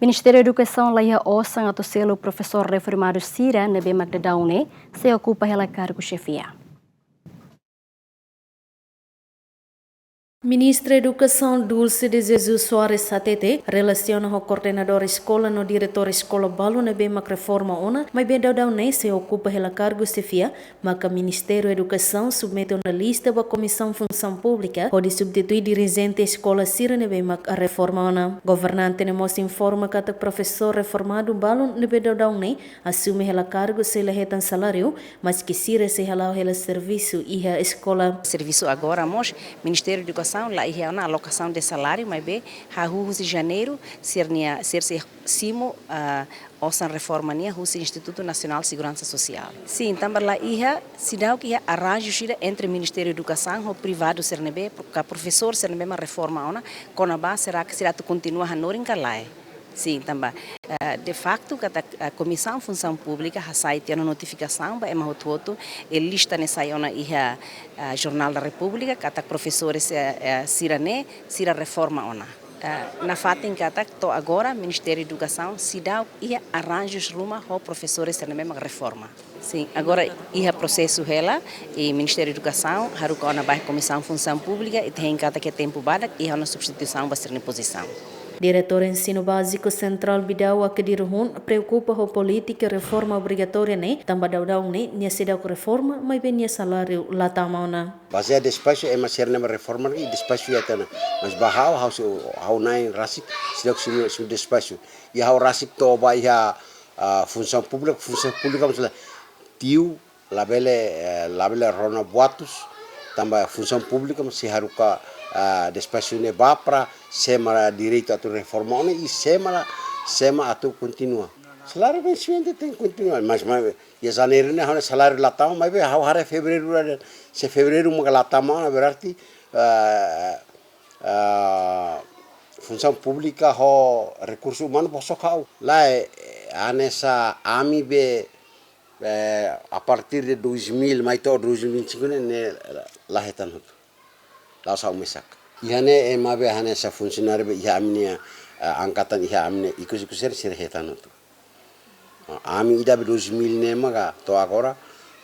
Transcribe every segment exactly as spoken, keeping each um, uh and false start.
Ministériu Edukasaun laiha osan atu selu profesór reformadu sira ne'ebé mak daudaun ne'e sei okupa hela kargu xefia. Ministra Edukasaun Dulce de Jesus Soares hatete, relasiona ho koordenadór eskola no diretór eskola balu ne'ebé mak reforma ona, maibé daudaun ne'e sei okupa hela kargu xefia, maka Ministériu Edukasaun submete ona lista ba Komisaun Funsaun Públika hodi substitui dirijente eskola sira ne'ebé mak reforma ona. Governante ne'e mós informa katak profesór reformadu balu ne'ebé daudaun ne'e asume hela kargu sei la hetan saláriu, maski sira sei hala'o hela servisu iha eskola. Servisu agora mós, Ministériu Edukasaun laiha ona alokasaun de saláriu, maibé hahú husi janeiru, sira-nia, sira sei simu, ah, osan reforma nian husi Institutu Nasionál Seguransa Sosiál. Sin, tanba laiha, seidauk iha arranju sira entre Ministériu Edukasaun ho privadu sira ne'ebé, ka profesór sira ne'ebé mak reforma ona, kona-ba será que sira atu kontinua hanorin ka lae. Sin, tanba, eh, de facto, katak, eh, Komisaun Funsaun Públika hasai tiha ona notifikasaun ba ema hotu-hotu, e lista ne'e sai ona iha, eh, Jornál da Repúblika, katak profesores, eh, eh, sira ne'e, sira reforma ona. Eh, nafatin katak to'o agora Ministériu Edukasaun seidauk iha arranjus ruma ho profesores sira ne'ebé mak reforma. Sin, agora iha prosesu hela, i Ministériu Edukasaun haruka ona ba Komisaun Funsaun Públika, ita hein katak iha tempu badak iha ona substituisaun ba sira-nia pozisaun. Diretór Ensinu Báziku Sentrál Bidau Akediro Hun preokupa ho polítika reforma obrigatória ne'e, tanba daudaun ne'e nia seidauk reforma, maibé nia saláriu la tama ona. Bazeia despaxu ema sira ne'ebé reforma i despaxu iha tiha ona. Mas ba ha'u, ha'u su, ha'u na'in rasik, seidauk simu, simu despaxu. I ha'u rasik to'o ba iha, ah, Funsaun Públika, Funsaun Públika mós la tiu, labele, eh, labele rona buatus, tanba Funsaun Públika mós sei haruka, ah, despaxu ne'e ba para sé mak direitu atu reforma ona i sé mak, sé mak atu kontinua. Saláriu vensimentu tenke kontinua, mas, mas, iha janeiru ne'e ha'u-nia saláriu la tama, maibé ha'u haree fevereiru la dehan. Se fevereiru maka la tama ona, berarti, eh, eh, Funsaun Públika ho Rekursu Umanu bosok ha'u. Lae, hanesan ami be, eh, a partir de dois mil mai to'o dois mil e vinte e cinco ne'e, ne'e la hetan hotu. La'ós ha'u mesak. Iha ne'e ema be hanesan funsionáriu be iha ami-nia, eh, angkatan iha ami-nia ikus-ikus sira, sira hetan hotu. Ah, ami ida be dois mil ne'e maka to'o agora,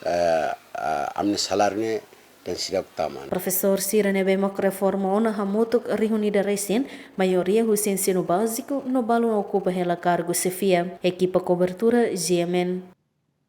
eh, eh, ami-nia saláriu ne'e dehan seidauk tama. Profesór sira ne'ebé mak reforma ona hamutuk rihun ida resin, maioria husi ensinu báziku, no balun okupa hela kargu xefia. Ekipa kobertura, G M N.